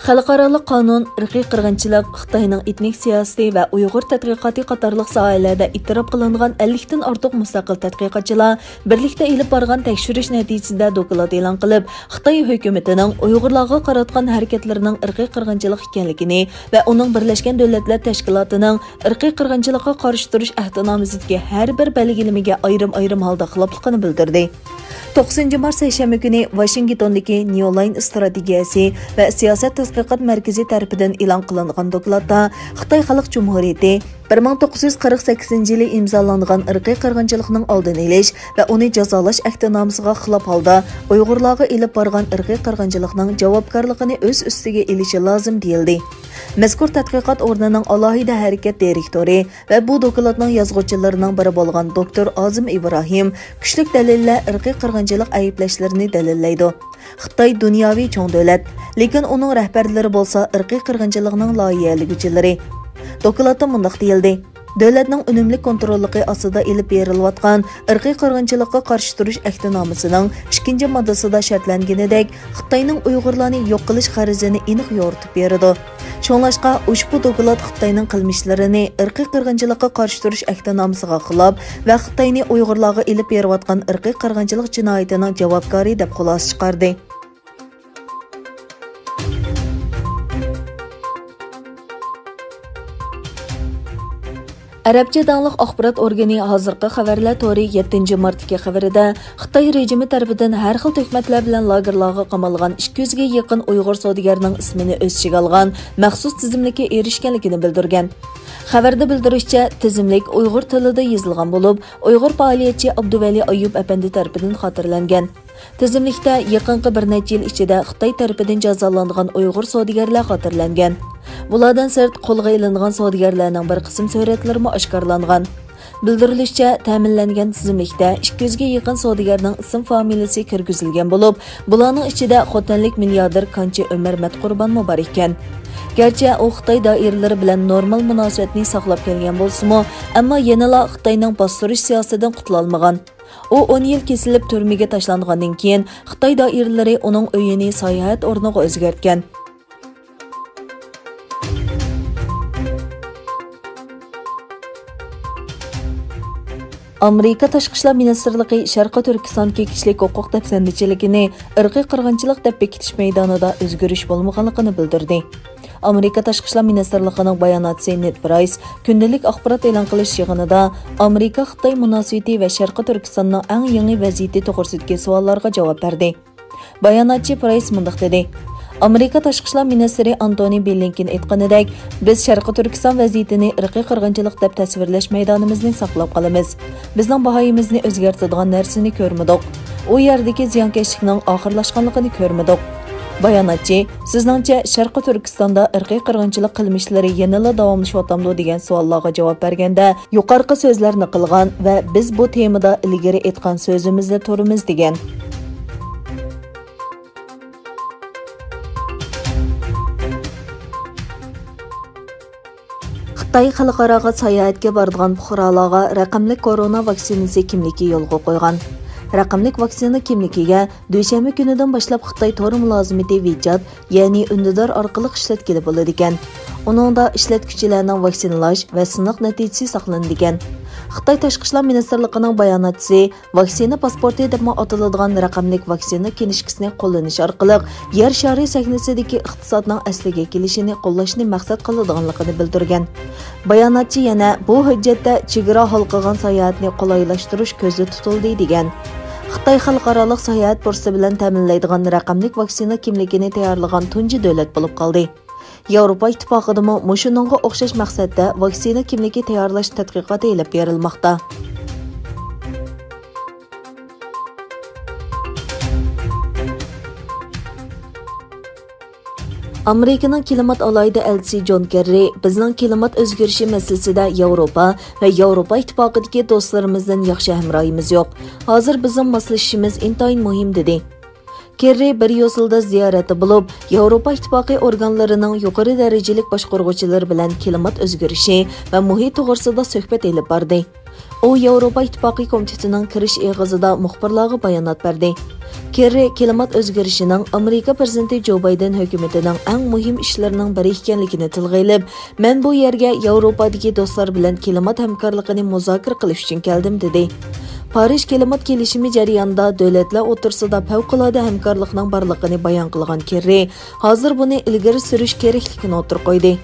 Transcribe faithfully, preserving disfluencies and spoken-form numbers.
خەلقئارالىق قانۇن، ئىرقىي قىرغىنچىلىق، خىتاينىڭ ئېتنىك سىياسىتى ۋە ئۇيغۇر تەتقىقاتى قاتارلىق ساھەلەردە ئېتىراپ قىلىنغان ئەللىكتىن ئارتۇق مۇستەقىل تەتقىقاتچىلار بىرلىكتە ئېلىپ بارغان تەكشۈرۈش نەتىجىسىدە دوكلات ئېلان قىلىپ، خىتاي ھۆكۈمىتىنىڭ ئۇيغۇرلارغا قاراتقان ھەرىكەتلىرىنىڭ ئىرقىي قىرغىنچىلىق ئىكەنلىكىنى ۋە ئۇنىڭ بىرلەشكەن دۆلەتلەر تەشكىلاتىنىڭ ئىرقىي قىرغىنچىلىققا قارشى تۇرۇش ئەھدىنامىسىدىكى ھەر بىر بەلگىلىمىگە ئايرىم-ئايرىم ھالدا خىلاپلىقىنى بىلدۈردى. توققۇزىنچى مارت سەيشەنبە كۈنى ۋاشىنگتوندىكى نيۇ لاين ئىستراتېگىيەسى ۋە سىياسەت تەتقىقات مەركىزى تەرىپىدىن ئېلان قىلىنغان دوكلاتتا خىتاي خەلق جۇمھۇرىيىتى بىر مىڭ توققۇز يۈز قىرىق سەككىزىنچى يىلى ئىمزالانغان ئىرقىي قىرغىنچىلىقنىڭ ئالدىنى ئېلىش ۋە ئۇنى جازالاش ئەھدىنامىسىغا خىلاپ ھالدا ئۇيغۇرلارغا ئېلىپ بارغان ئىرقىي قىرغىنچىلىقنىڭ جاۋابكارلىقىنى ئۆز ئۈستىگە ئېلىشى لازىم، دېيىلدى. مەزكۇر تەتقىقات ئورنىنىڭ ئالاھىدە ھەرىكەت دىرېكتورى ۋە بۇ دوكلاتنىڭ يازغۇچىلىرىنىڭ بىرى بولغان دوكتور ئازىم ئىبراھىم كۈچلۈك دەلىللەر ئىرقىي قىرغىنچىلىق ئەيىبلەشلىرىنى دەلىللەيدۇ. خىتاي دۇنياۋى چوڭ دۆلەت، لېكىن ئۇنىڭ رەھبەرلىرى بولسا ئىرقىي قىرغىنچىلىقنىڭ لايىھەلىگۈچىلىرى. دوكلاتتا مۇنداق دېيىلدى: دۆلەتنىڭ ئۈنۈملۈك كونتروللۇقى ئاستىدا ئېلىپ بېرىلىۋاتقان ئىرقىي قىرغىنچىلىققا قارشى تۇرۇش ئەھدىنامىسىنىڭ ئىككىنچى ماددىسىدا شەرتلەنگىنىدەك، خىتاينىڭ ئۇيغۇرلارنى يوق قىلىش غەرىزىنى ئېنىق يورۇتۇپ بېرىدۇ. شۇڭلاشقا، ئۇشبۇ دوكلات خىتاينىڭ قىلمىشلىرىنى ئىرقىي قىرغىنچىلىققا قارشى تۇرۇش ئەھدىنامىسىغا خىلاپ ۋە خىتاينى ئۇيغۇرلارغا ئېلىپ بېرىۋاتقان ئىرقىي قىرغىنچىلىق جىنايىتىنىڭ جاۋابكارى دەپ خۇلاسە چىقاردى. ئەرەبچە داڭلىق ئاخبارات ئورگىنى ھازىرقى خەۋەرلەر تورى يەتتىنچى مارتتىكى خەۋىرىدە، خىتاي رېجىمى تەرىپىدىن ھەر خىل تۆھمەتلەر بىلەن لاگېرلارغا قامالغان ئىككى يۈزگە يېقىن ئۇيغۇر سودىگەرنىڭ ئىسمىنى ئۆز ئىچىگە ئالغان مەخسۇس تىزىملىككە ئېرىشكەنلىكىنى بىلدۈرگەن. خەۋەردە بىلدۈرۈشىچە، تىزىملىك ئۇيغۇر تىلىدا يېزىلغان بولۇپ، ئۇيغۇر پائالىيەتچى ئابدۇۋەلى ئايۇپ ئەپەندى تەرىپىدىن خاتىرىلەنگەن. تىزىملىكتە يېقىنقى بىر نەچچە يىل ئىچىدە خىتاي تەرىپىدىن جازالانغان ئۇيغۇر سودىگەرلەر خاتىرىلەنگەن. بۇلاردىن سىرت، قولغا ئېلىنغان سودىگەرلەرنىڭ بىر قىسىم سۈرەتلىرىمۇ ئاشكارىلانغان. بىلدۈرۈلۈشىچە، تەمىنلەنگەن تىزىملىكتە ئىككى يۈزگە يېقىن سودىگەرنىڭ ئىسىم فامىلىسى كىرگۈزۈلگەن بولۇپ، بۇلارنىڭ ئىچىدە خوتەنلىك مىلياردېر كانچى ئۆمەر مەتقۇربانمۇ بار ئىكەن. گەرچە ئۇ خىتاي دائىرىلىرى بىلەن نورمال مۇناسىۋەتنى ساقلاپ كەلگەن بولسىمۇ، ئەمما يەنىلا خىتاينىڭ باستۇرۇش سىياسىتىدىن قۇتۇلالمىغان. ئۇ ئون يىل كېسىلىپ تۈرمىگە تاشلانغاندىن كېيىن، خىتاي دائىرىلىرى ئۇنىڭ ئۆيىنى ساياھەت ئورنىغا ئۆزگەرتكەن. ئامېرىكا تاشقى ئىشلار مىنىستىرلىقى شەرقىي تۈركىستاندىكى كىشىلىك ھوقۇق دەپسەندىچىلىكىنى ئىرقىي قىرغىنچىلىق دەپ بېكىتىش مەيدانىدا ئۆزگىرىش بولمىغانلىقىنى بىلدۈردى. ئامېرىكا تاشقى ئىشلار مىنىستىرلىقىنىڭ باياناتچىسى نېد پرايس كۈندىلىك ئاخبارات ئېلان قىلىش يىغىنىدا ئامېرىكا-خىتاي مۇناسىۋىتى ۋە شەرقىي تۈركىستاننىڭ ئەڭ يېڭى ۋەزىيىتى توغرىسىدىكى سوئاللارغا جاۋاب بەردى. باياناتچى پرايس مۇنداق دېدى: ئامېرىكا تاشقى ئىشلار مىنىستىرى ئانتونى بلىنكېن ئېيتقىنىدەك، بىز شەرقىي تۈركىستان ۋەزىيىتىنى ئىرقىي قىرغىنچىلىق دەپ تەسۋىرلەش مەيدانىمىزنى ساقلاپ قالىمىز. بىزنىڭ باھايىمىزنى ئۆزگەرتىدىغان نەرسىنى كۆرمىدۇق. ئۇ يەردىكى زىيانكەشلىكنىڭ ئاخىرلاشقانلىقىنى كۆرمىدۇق. باياناتچى، سىزنىڭچە، شەرقىي تۈركىستاندا ئىرقىي قىرغىنچىلىق قىلمىشلىرى يەنىلا داۋاملىشىۋاتامدۇ؟ دېگەن سوئاللارغا جاۋاب بەرگەندە، يۇقىرىقى سۆزلەرنى قىلغان ۋە بىز بۇ تېمىدا ئىلگىرى ئېيتقان سۆزىمىزدە تۇرىمىز، دېگەن. خىتاي خەلقئاراغا ساياھەتكە بارىدىغان پۇقرالارغا رەقەملىك كورونا ۋاكسىنىسى كىملىكى يولغا قويغان. رەقەملىك ۋاكسىنا كىملىكىگە دۈشەنبە كۈنىدىن باشلاپ خىتاي تور مۇلازىمىتى ۋىچات، يەنى ئۈندىدار ئارقىلىق ئىشلەتكىلى بولىدىكەن. ئۇنىڭدا ئىشلەتكۈچىلەرنىڭ ۋاكسىنىلاش ۋە سىناق نەتىجىسى ساقلىنىدىكەن. خىتاي تاشقى ئىشلار مىنىستىرلىقىنىڭ باياناتچىسى ۋاكسىنا پاسپورتى دەپمۇ ئاتىلىدىغان رەقەملىك ۋاكسىنا كىنىشكىسىنى قوللىنىش ئارقىلىق يەر شارى سەھنىسىدىكى ئىقتىسادنىڭ ئەسلىگە كېلىشىنى قوللاشنى مەقسەت قىلىدىغانلىقىنى بىلدۈرگەن. باياناتچى يەنە بۇ ھۆججەتتە چېگرا ھالقىغان ساياھەتنى قولايلاشتۇرۇش كۆزدە تۇتۇلدى، دېگەن. خىتاي خەلقئارالىق ساياھەت پۇرسىتى بىلەن تەمىنلەيدىغان رەقەملىك ۋاكسىنا كىملىكىنى تەييارلىغان تۇنجى دۆلەت بولۇپ قالدى. ياۋروپا ئىتتىپاقىدىمۇ مۇشۇنىڭغا ئوخشاش مەقسەتتە ۋاكسىنا كىملىكى تەييارلاش تەتقىقاتى ئېلىپ بېرىلماقتا. ئامېرىكىنىڭ كىلىمات ئالاھىدە ئەلچىسى جون كېررى بىزنىڭ كىلىمات ئۆزگىرىشى مەسىلىسىدە ياۋروپا ۋە ياۋروپا ئىتتىپاقىدىكى دوستلىرىمىزدىن ياخشى ھەمراھىمىز يوق. ھازىر بىزنىڭ ماسلىشىشىمىز ئىنتايىن مۇھىم، دېدى. كېررى بريۇسسېلدا زىيارەتتە بولۇپ، ياۋروپا ئىتتىپاقى ئورگانلىرىنىڭ يۇقىرى دەرىجىلىك باشقۇرغۇچىلىرى بىلەن كىلىمات ئۆزگىرىشى ۋە مۇھىت توغرىسىدا سۆھبەت ئېلىپ باردى. ئۇ ياۋروپا ئىتتىپاقى كومىتېتىنىڭ كىرىش ئېغىزىدا مۇخبىرلارغا بايانات بەردى. كېررى كىلىمات ئۆزگىرىشىنىڭ ئامېرىكا پىرېزىدېنتى جو بايدېن ھۆكۈمىتىنىڭ ئەڭ مۇھىم ئىشلىرىنىڭ بىرى ئىكەنلىكىنى تىلغا ئېلىپ، مەن بۇ يەرگە ياۋروپادىكى دوستلار بىلەن كىلىمات ھەمكارلىقىنى مۇزاكىرە قىلىش ئۈچۈن كەلدىم، دېدى. پارىژ كىلىمات كېلىشىمى جەريانىدا دۆلەتلەر ئوتتۇرىسىدا پەۋقۇلئاددە ھەمكارلىقنىڭ بارلىقىنى بايان قىلغان كېررى، ھازىر بۇنى ئىلگىرى سۈرۈش كېرەكلىكىنى ئوتتۇرىغا قويدى.